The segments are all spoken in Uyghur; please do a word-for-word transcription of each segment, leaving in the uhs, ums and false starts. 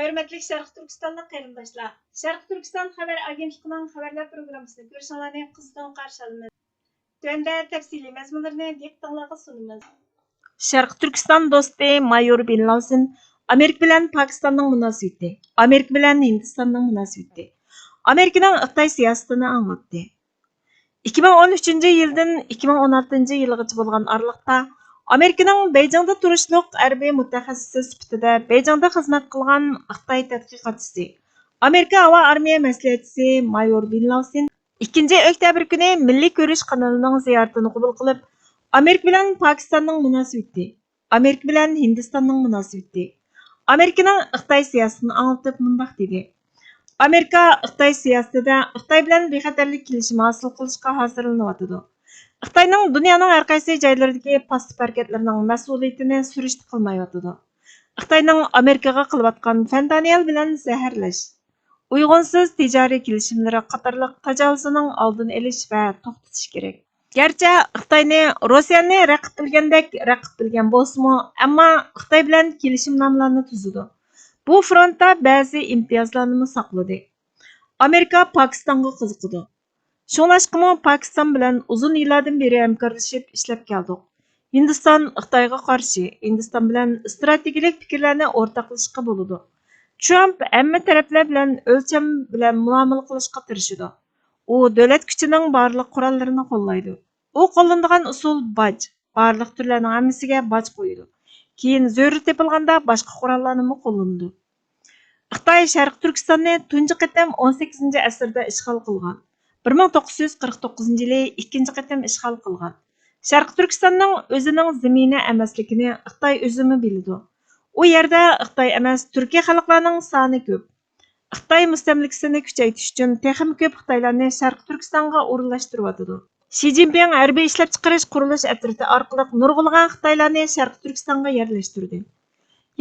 ھۆرمەتلىك شەرقىي تۈركىستانلىق قېرىنداشلار، شەرقىي تۈركىستان خەۋەر ئاگېنتلىقىنىڭ خەۋەرلەر پروگراممىسىنى كۆرۈشۈڭلارنى قىزغىن قارشى ئالىمىز. تۆۋەندە تەپسىلىي مەزمۇنلىرىنى دىققىتىڭلارغا سۇنىمىز. شەرقىي تۈركىستان دوستى مايور بىن لاۋسېن ئامېرىكا بىلەن پاكىستاننىڭ مۇناسىۋىتى، ئامېرىكا بىلەن ھىندىستاننىڭ مۇناسىۋىتى، ئامېرىكىنىڭ خىتاي سىياسىتىنى ئاڭلاتتى. ئىككى مىڭ ئون ئۈچىنچى يىلدىن ئىككى مىڭ ئون ئالتىنچى يىلغىچە بولغان ئارىلىقتا ئامېرىكىنىڭ بېيجىڭدا تۇرۇشلۇق ھەربىي مۇتەخەسسىسى سۈپىتىدە بېيجىڭدا خىزمەت قىلغان خىتاي تەتقىقاتچىسى، ئامېرىكا ھاۋا ئارمىيە مەسلىھەتچىسى مايور بىن لاۋسېن ئىككىنچى ئۆكتەبىر كۈنى مىللىي كۆرۈش قانىلىنىڭ زىيارىتىنى قوبۇل قىلىپ، ئامېرىكا بىلەن پاكىستاننىڭ مۇناسىۋىتى، ئامېرىكا بىلەن ھىندىستاننىڭ مۇناسىۋىتى، ئامېرىكىنىڭ خىتاي سىياسىتىنى ئاڭلىتىپ مۇنداق دېدى: ئامېرىكا خىتاي سىياسىتىدە خىتاي بىلەن بىخەتەرلىك كېلىشىمى ھاسىل قىلىشقا ھازىرلىنىۋاتىدۇ. خىتاينىڭ دۇنيانىڭ ھەر قايسى جايلىرىدىكى پاسسىپ ھەرىكەتلىرىنىڭ مەسئۇلىيىتىنى سۈرۈشتە قىلمايۋاتىدۇ. خىتاينىڭ ئامېرىكىغا قىلىۋاتقان فەندانىيەل بىلەن زەھەرلەش، ئۇيغۇنسىز تىجارىي كېلىشىملىرى قاتارلىق تاجاۋۇزىنىڭ ئالدىنى ئېلىش ۋە توختىتىش كېرەك. گەرچە خىتاينى روسىيەنى رەقىب بىلگەندەك رەقىب بىلگەن بولسىمۇ، ئەمما خىتاي بىلەن كېلىشىمنامىلارنى تۈزىدۇ. بۇ فرونتتا بەزى ئىمتىيازلارنىمۇ ساقلىدى. ئامېرىكا پاكىستانغا قىزىقىدۇ. شۇڭلاشقىمۇ پاكىستان بىلەن ئۇزۇن يىللاردىن بېرى ھەمكارلىشىپ ئىشلەپ كەلدۇق. ھىندىستان خىتايغا قارشى، ھىندىستان بىلەن ئىستراتېگىيەلىك پىكىرلەرنى ئورتاقلىشىشقا بولىدۇ. ترامپ ھەممە تەرەپلەر بىلەن ئۆلچەم بىلەن مۇئامىلە قىلىشقا تىرىشىدۇ. ئۇ دۆلەت كۈچىنىڭ بارلىق قوراللىرىنى قوللايدۇ. ئۇ قوللىنىدىغان ئۇسۇل باج، بارلىق تۈرلەرنىڭ ھەممىسىگە باج قويىدۇ. كېيىن زۆرۈر تېپىلغاندا باشقا قوراللارنىمۇ قوللىنىدۇ. خىتاي شەرقىي تۈركىستاننى تۇنجى قېتىم ئون سەككىزىنچى ئەسىردە ئىشغال قىلغان. بىر مىڭ توققۇز يۈز قىرىق توققۇزىنچى يىلى ئىككىنچى قېتىم ئىشغال قىلغان. شەرقىي تۈركىستاننىڭ ئۆزىنىڭ زېمىنى ئەمەسلىكىنى خىتاي ئۆزىمۇ بىلىدۇ. ئۇ يەردە خىتاي ئەمەس، تۈركىي خەلقلەرنىڭ سانى كۆپ. خىتاي مۇستەملىكىسىنى كۈچەيتىش ئۈچۈن تېخىمۇ كۆپ خىتايلارنى شەرقىي تۈركىستانغا ئورۇنلاشتۇرۇۋاتىدۇ. شى جىنپىڭ ھەربىي ئىشلەپچىقىرىش قۇرۇلۇش ئەترىتى ئارقىلىق نۇرغۇنلىغان خىتايلارنى شەرقىي تۈركىستانغا يەرلەشتۈردى.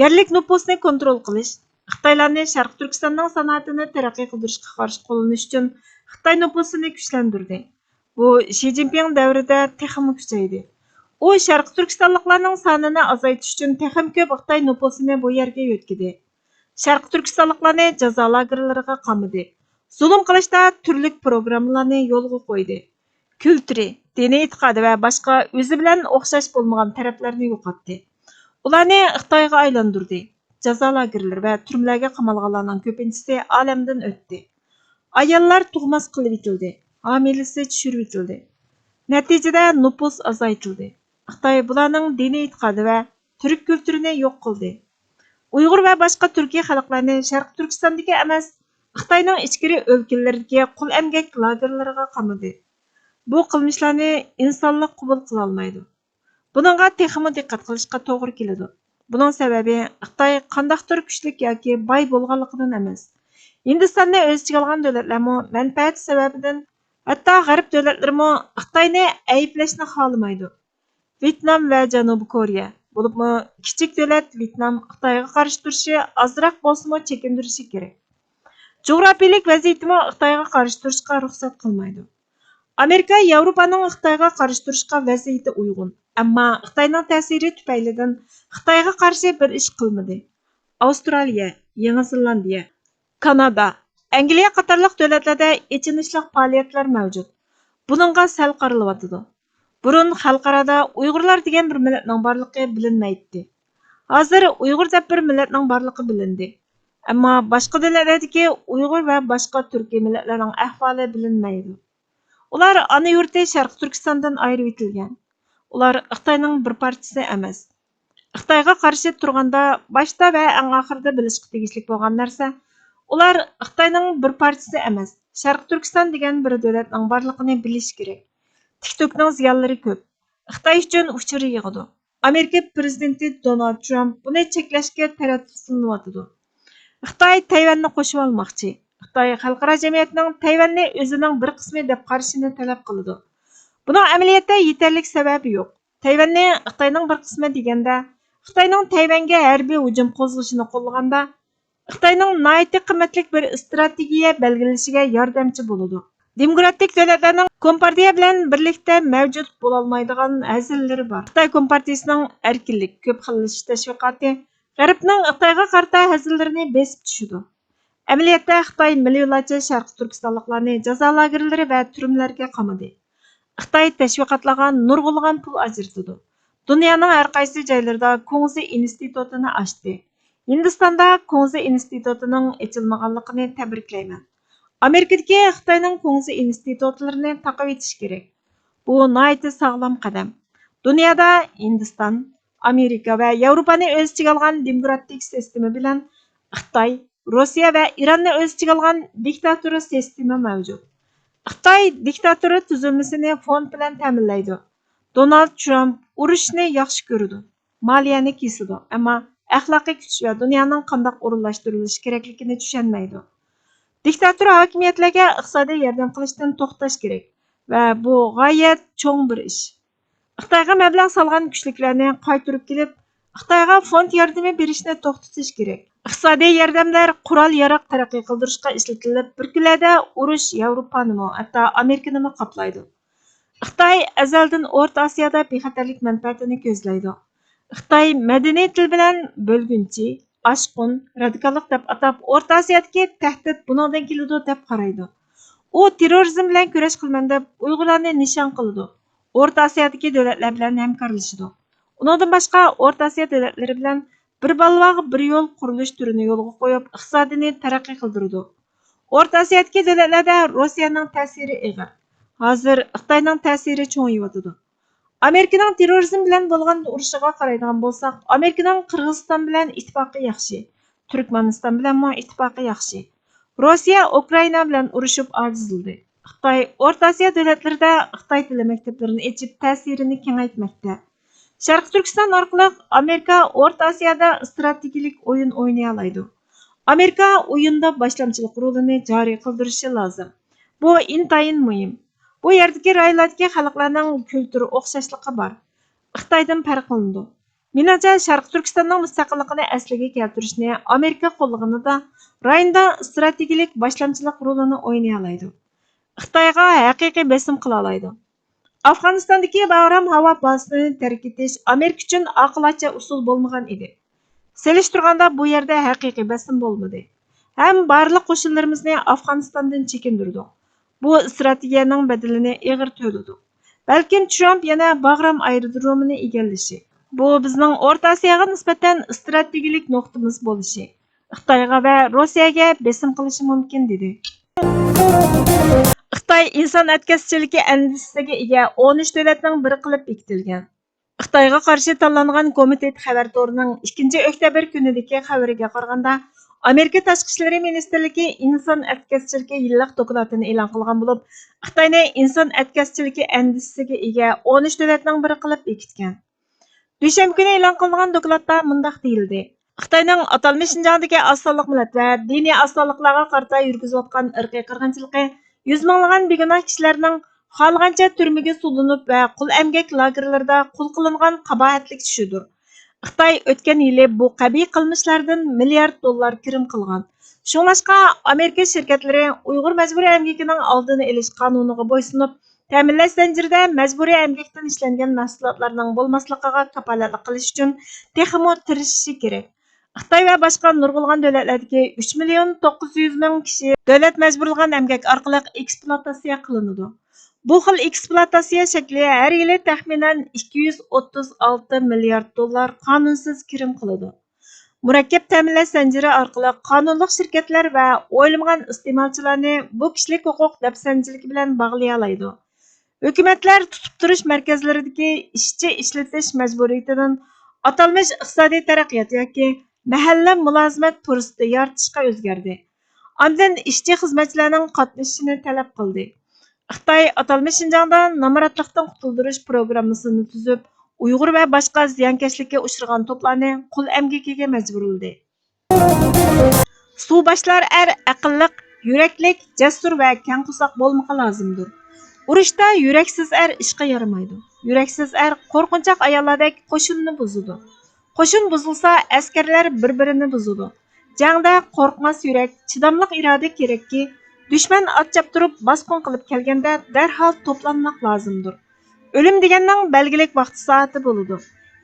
يەرلىك نوپۇسنى كونترول قىلىش، خىتايلارنى شەرقىي تۈركىستاننىڭ سانائىتىنى تەرەققىي قىلدۇرۇشقا قارشى قوللىنىش ئۈچۈن خىتاي نوپۇسىنى كۈچلەندۈردى. بۇ شى جىنپىڭ دەۋرىدە تېخىمۇ كۈچەيدى. ئۇ شەرقىي تۈركىستانلىقلارنىڭ سانىنى ئازايتىش ئۈچۈن تېخىمۇ كۆپ خىتاي نوپۇسىنى بۇ يەرگە يۆتكىدى. شەرقىي تۈركىستانلىقلارنى جازا لاگېرلىرىغا قامىدى. زۇلۇم قىلىشتا تۈرلۈك پروگراممىلارنى يولغا قويدى. كۈلتۈرى، دىنىي ئېتىقادى ۋە باشقا ئۆزى بىلەن ئوخشاش بولمىغان تەرەپلەرنى يوقاتتى. ئۇلارنى خىتايغا ئايلاندۇردى. جازا لاگېرلىرى ۋە تۈرمىلەرگە قامالغانلارنىڭ كۆپىنچىسى ئالەمدىن ئۆتتى. ئاياللار تۇغماس قىلىۋېتىلدى، ھامىلىسى چۈشۈرۈۋېتىلدى. نەتىجىدە نوپۇس ئازايتىلدى. خىتاي بۇلارنىڭ دىنىي ئېتىقادى ۋە تۈرك كۈلتۈرىنى يوق قىلدى. ئۇيغۇر ۋە باشقا تۈركىي خەلقلەرنى شەرقىي تۈركىستاندىكى ئەمەس، خىتاينىڭ ئىچكىرى ئۆلكىلىرىدىكى قۇل ئەمگەك لاگېرلىرىغا قامىدى. بۇ قىلمىشلارنى ئىنسانلىق قوبۇل قىلالمايدۇ. بۇنىڭغا تېخىمۇ دىققەت قىلىشقا توغرا كېلىدۇ. بۇنىڭ سەۋەبى خىتاي قانداقتۇر كۈچلۈك ياكى باي بولغانلىقىدىن ئەمەس. ھىندىستاننى ئۆز ئىچىگە ئالغان دۆلەتلەرمۇ مەنپەئەتى سەۋەبىدىن، ھەتتا غەرب دۆلەتلىرىمۇ خىتاينى ئەيىبلەشنى خالىمايدۇ. ۋيېتنام ۋە جەنۇبىي كورېيە، بولۇپمۇ كىچىك دۆلەت ۋيېتنام خىتايغا قارشى تۇرۇشى ئازراق بولسىمۇ چېكىندۈرۈشى كېرەك. جۇغراپىيىلىك ۋەزىيىتىمۇ خىتايغا قارشى تۇرۇشقا رۇخسەت قىلمايدۇ. ئامېرىكا ياۋروپانىڭ خىتايغا قارشى تۇرۇشقا ۋەزىيىتى ئۇيغۇن، ئەمما خىتاينىڭ تەسىرى تۈپەيلىدىن خىتايغا قارشى بىر ئىش قىلمىدى. ئاۋسترالىيە، يېڭى زېلاندىيە، كانادا، ئەنگلىيە قاتارلىق دۆلەتلەردە ئېچىنىشلىق پائالىيەتلەر مەۋجۇت. بۇنىڭغا سەل قارىلىۋاتىدۇ. بۇرۇن خەلقئارادا ئۇيغۇرلار دېگەن بىر مىللەتنىڭ بارلىقى بىلىنمەيتتى. ھازىر ئۇيغۇر دەپ بىر مىللەتنىڭ بارلىقى بىلىندى. ئەمما باشقا دۆلەتلەردىكى ئۇيغۇر ۋە باشقا تۈركىي مىللەتلەرنىڭ ئەھۋالى بىلىنمەيدۇ. ئۇلار ئانا يۇرتى شەرقىي تۈركىستاندىن ئايرىۋېتىلگەن. ئۇلار خىتاينىڭ بىر پارچىسى ئەمەس. خىتايغا قارشى تۇرغاندا باشتا ۋە ئەڭ ئاخىرىدا بىلىشقا تېگىشلىك بولغان نەرسە، ئۇلار خىتاينىڭ بىر پارچىسى ئەمەس، شەرقىي تۈركىستان دېگەن بىر دۆلەتنىڭ بارلىقىنى بىلىشى كېرەك. تىكتوكنىڭ زىيانلىرى كۆپ. خىتاي ئۈچۈن ئۇچۇر يىغىدۇ. ئامېرىكا پىرېزىدېنتى دونالد ترامپ بۇنى چەكلەشكە تەرەددۇت قىلىنىۋاتىدۇ. خىتاي تەيۋەننى قوشۇۋالماقچى. خىتاي خەلقئارا جەمئىيەتنىڭ تەيۋەننى ئۆزىنىڭ بىر قىسمى دەپ قارىشىنى تەلەپ قىلىدۇ. بۇنىڭ ئەمەلىيەتتە يېتەرلىك سەۋەبى يوق. تەيۋەننى خىتاينىڭ بىر قىسمى دېگەندە، خىتاينىڭ تەيۋەنگە ھەربىي ھۇجۇم قوزغىشىنى قوللىغاندا، خىتاينىڭ ناھايىتى قىممەتلىك بىر ئىستراتېگىيە بەلگىلىشىگە ياردەمچى بولىدۇ. دېموكراتىك دۆلەتلەرنىڭ كومپارتىيە بىلەن بىرلىكتە مەۋجۇت بولالمايدىغان ھەزىللىرى بار. خىتاي كومپارتىيىسىنىڭ ئەركىنلىك، كۆپ خىللىشىش تەشۋىقاتى غەربنىڭ خىتايغا قارىتا ھەزىللىرىنى بېسىپ چۈشىدۇ. ئەمەلىيەتتە خىتاي مىليونلارچە شەرقىي تۈركىستانلىقلارنى جازا لاگېرلىرى ۋە تۈرمىلەرگە قامىدى. خىتاي تەشۋىقاتلارغا نۇرغۇنلىغان پۇل ئاجرىتىدۇ. دۇنيانىڭ ھەر قايسى جايلىرىدا كۇڭزى ئىنستىتۇتىنى ئاچتى. ھىندىستاندا كۇڭزى ئىنستىتۇتىنىڭ ئېچىلمىغانلىقىنى تەبرىكلەيمەن. ئامېرىكىدىكى خىتاينىڭ كۇڭزى ئىنستىتۇتلىرىنى تاقىۋېتىش كېرەك. بۇ ناھايىتى ساغلام قەدەم. دۇنيادا ھىندىستان، ئامېرىكا ۋە ياۋروپانى ئۆز ئىچىگە ئالغان دېموكراتىك سىستېما بىلەن خىتاي، روسىيە ۋە ئىراننى ئۆز ئىچىگە ئالغان دىكتاتۇرا سىستېما مەۋجۇت. خىتاي دىكتاتۇرا تۈزۈلمىسىنى فوند بىلەن تەمىنلەيدۇ. دونالد ترامپ ئۇرۇشنى ياخشى كۆرىدۇ، مالىيەنى كېسىدۇ، ئەمما ئەخلاقىي كۈچ ۋە دۇنيانىڭ قانداق ئورۇنلاشتۇرۇلۇشى كېرەكلىكىنى چۈشەنمەيدۇ. دىكتاتۇرا ھاكىمىيەتلەرگە ئىقتىسادىي ياردەم قىلىشتىن توختاش كېرەك ۋە بۇ غايەت چوڭ بىر ئىش. خىتايغا مەبلەغ سالغان كۈچلۈكلەرنى قايتۇرۇپ كېلىپ، خىتايغا فوند ياردىمى بېرىشنى توختىتىش كېرەك. ئىقتىسادىي ياردەملەر قورال-ياراغ تەرەققىي قىلدۇرۇشقا ئىشلىتىلىپ، بىر كۈنلەردە ئۇرۇش ياۋروپانىمۇ، ھەتتا ئامېرىكىنىمۇ قاپلايدۇ. خىتاي ئەزەلدىن ئورتا ئاسىيادا بىخەتەرلىك مەنپەئەتىنى كۆزلەيدۇ. خىتاي مەدەنىي تىل بىلەن بۆلگۈنچى، ئاشقۇن، رادىكاللىق دەپ ئاتاپ، ئورتا ئاسىيادىكى تەھدىت بۇنىڭدىن كېلىدۇ دەپ قارايدۇ. ئۇ تېررورىزم بىلەن كۈرەش قىلىمەن دەپ ئۇيغۇرلارنى نىشان قىلىدۇ. ئورتا ئاسىيادىكى دۆلەتلەر بىلەن ھەمكارلىشىدۇ. ئۇنىڭدىن باشقا، ئورتا ئاسىيا دۆلەتلىرى بىلەن بىر بالۋاغ، بىر يول قۇرۇلۇش تۈرىنى يولغا قويۇپ، ئىقتىسادىنى تەرەققىي قىلدۇرىدۇ. ئورتا ئاسىيادىكى دۆلەتلەردە روسىيەنىڭ تەسىرى ئېغىر. ھازىر خىتاينىڭ تەسىرى چوڭىيىۋاتىدۇ. ئامېرىكىنىڭ تېررورىزم بىلەن بولغان ئۇرۇشىغا قارايدىغان بولساق، ئامېرىكىنىڭ قىرغىزىستان بىلەن ئىتتىپاقى ياخشى، تۈركمەنىستان بىلەنمۇ ئىتتىپاقى ياخشى. روسىيە ئۇكرائىنا بىلەن ئۇرۇشۇپ ئاجىزلىدى. خىتاي ئورتا ئاسىيا دۆلەتلىرىدە خىتاي تىلى مەكتەپلىرىنى ئېچىپ، تەسىرىنى كېڭەيتمەكتە. شەرقىي تۈركىستان ئارقىلىق ئامېرىكا ئورتا ئاسىيادا ئىستراتېگىيىلىك ئويۇن ئوينىيالايدۇ. ئامېرىكا ئويۇندا باشلامچىلىق رولىنى جارى قىلدۇرۇشى لازىم. بۇ ئىنتايىن مۇھىم. بۇ يەردىكى رايونلاردىكى خەلقلەرنىڭ كۈلتۈر ئوخشاشلىقى بار. خىتايدىن پەرقلىنىدۇ. مېنىڭچە، شەرقىي تۈركىستاننىڭ مۇستەقىللىقىنى ئەسلىگە كەلتۈرۈشنى ئامېرىكا قوللىغىنىدا رايوندا ئىستراتېگىيىلىك باشلامچىلىق رولىنى ئوينىيالايدۇ. خىتايغا ھەقىقىي بېسىم قىلالايدۇ. ئافغانىستاندىكى باغرام ھاۋا بازىسىنى تەرك ئېتىش ئامېرىكا ئۈچۈن ئاقىلانە ئۇسۇل بولمىغان ئىدى. سېلىشتۇرغاندا بۇ يەردە ھەقىقىي بېسىم بولمىدى. ھەم بارلىق قوشۇنلىرىمىزنى ئافغانىستاندىن چېكىندۈردۇق. بۇ ئىستراتېگىيەنىڭ بەدىلىنى ئېغىر تۆلىدۇق. بەلكىم ترامپ يەنە باغرام ئايرودرومىنى ئىگىلىشى، بۇ بىزنىڭ ئورتا ئاسىياغا نىسبەتەن ئىستراتېگىيىلىك نۇقتىمىز بولۇشى، خىتايغا ۋە روسىيەگە بېسىم قىلىشى مۇمكىن، دېدى. خىتاي ئىنسان ئەتكەسچىلىكى ئەندىزىسىگە ئىگە ئون ئۈچ دۆلەتنىڭ بىرى قىلىپ بېكىتىلگەن. خىتايغا قارشى تاللانغان كومىتېت خەۋەر تورىنىڭ ئىككىنچى ئۆكتەبىر كۈنىدىكى خەۋىرىگە قارىغاندا، ئامېرىكا تاشقى ئىشلىرى مىنىستىرلىكى ئىنسان ئەتكەسچىلىكى يىللىق دوكلاتىنى ئېلان قىلغان بولۇپ، خىتاينى ئىنسان ئەتكەسچىلىكى ئەندىزىسىگە ئىگە ئون ئۈچ دۆلەتنىڭ بىرى قىلىپ بېكىتكەن. دۈشەنبە كۈنى ئېلان قىلىنغان دوكلاتتا مۇنداق دېيىلدى: خىتاينىڭ ئاتالمىش شىنجاڭدىكى ئاز سانلىق مىللەت ۋە دىنىي ئاز سانلىقلارغا قارىتا يۈرگۈزۈۋاتقان ئىرقىي قىرغىنچىلىقى يۈز مىڭلىغان بىگۇناھ كىشىلەرنىڭ خالىغانچە تۈرمىگە سولىنىپ ۋە قۇل ئەمگەك لاگېرلىرىدا قۇل قىلىنغان قاباھەتلىك چۈشىدۇر. خىتاي ئۆتكەن يىلى بۇ قەبىھ قىلمىشلاردىن مىليارد دوللار كىرىم قىلغان. شۇڭلاشقا، ئامېرىكا شىركەتلىرى ئۇيغۇر مەجبۇرىي ئەمگىكىنىڭ ئالدىنى ئېلىش قانۇنىغا بويسۇنۇپ، تەمىنلەش زەنجىرىدە مەجبۇرىي ئەمگەكتىن ئىشلەنگەن مەھسۇلاتلارنىڭ بولماسلىقىغا كاپالەتلىك قىلىش ئۈچۈن تېخىمۇ تىرىشىشى كېرەك. خىتاي ۋە باشقا نۇرغۇنلىغان دۆلەتلەردىكى ئۈچ مىليون توققۇز يۈز مىڭ كىشى دۆلەت مەجبۇرلىغان ئەمگەك ئارقىلىق ئېكسپلۇئاتاتسىيە قىلىنىدۇ. بۇ خىل ئېكسپلۇئاتاتسىيە شەكلى ھەر يىلى تەخمىنەن ئىككى يۈز ئوتتۇز ئالتە مىليارد دوللار قانۇنسىز كىرىم قىلىدۇ. مۇرەككەپ تەمىنلەش زەنجىرى ئارقىلىق قانۇنلۇق شىركەتلەر ۋە ئويلىمىغان ئىستېمالچىلارنى بۇ كىشىلىك ھوقۇق دەپسەندىچىلىكى بىلەن باغلىيالايدۇ. ھۆكۈمەتلەر تۇتۇپ تۇرۇش مەركەزلىرىدىكى ئىشچى ئىشلىتىش مەجبۇرىيىتىدىن ئاتالمىش ئىقتىسادىي تەرەققىيات ياكى مەھەللە مۇلازىمەت پۇرسىتى يارىتىشقا ئۆزگەردى. ئاندىن ئىشچى خىزمەتچىلەرنىڭ قاتنىشىشىنى تەلەپ قىلدى. خىتاي ئاتالمىش شىنجاڭدا نامراتلىقتىن قۇتۇلدۇرۇش پروگراممىسىنى تۈزۈپ، ئۇيغۇر ۋە باشقا زىيانكەشلىككە ئۇچرىغان توپلارنى قۇل ئەمگىكىگە مەجبۇرلىدى. سۇباشلار ئەر ئەقىللىق، يۈرەكلىك، جەسۇر ۋە كەڭ قورساق بولمىقى لازىمدۇر. ئۇرۇشتا يۈرەكسىز ئەر ئىشقا يارىمايدۇ. يۈرەكسىز ئەر قورقۇنچاق ئاياللاردەك قوشۇننى بۇزىدۇ. قوشۇن بۇزۇلسا، ئەسكەرلەر بىر-بىرىنى بۇزىدۇ. جەڭدە قورقماس يۈرەك، چىداملىق ئىرادە كېرەككى، دۈشمەن ئات چاپتۇرۇپ باسقۇن قىلىپ كەلگەندە دەرھال توپلانماق لازىمدۇر. ئۆلۈم دېگەننىڭ بەلگىلىك ۋاقتى سائىتى بولىدۇ.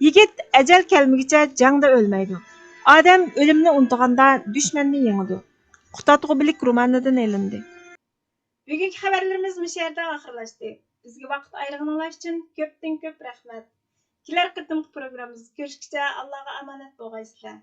يىگىت ئەجەل كەلمىگۈچە جەڭدە ئۆلمەيدۇ. ئادەم ئۆلۈمنى ئۇنتۇغاندا دۈشمەننى يېڭىدۇ. قۇتادغۇ بىلىك رومانىدىن ئېلىندى. بۈگۈنكى خەۋەرلىرىمىز مۇشۇ يەردە ئاخىرلاشتى. بىزگە ۋاقىت ئايرىغىنىڭلار ئۈچۈن كۆپتىن كۆپ رەھمەت. كېلەر قېتىمقى پروگراممىمىزدا كۆرۈشكىچە ئاللاغا ئامانەت بولغايسىلەر.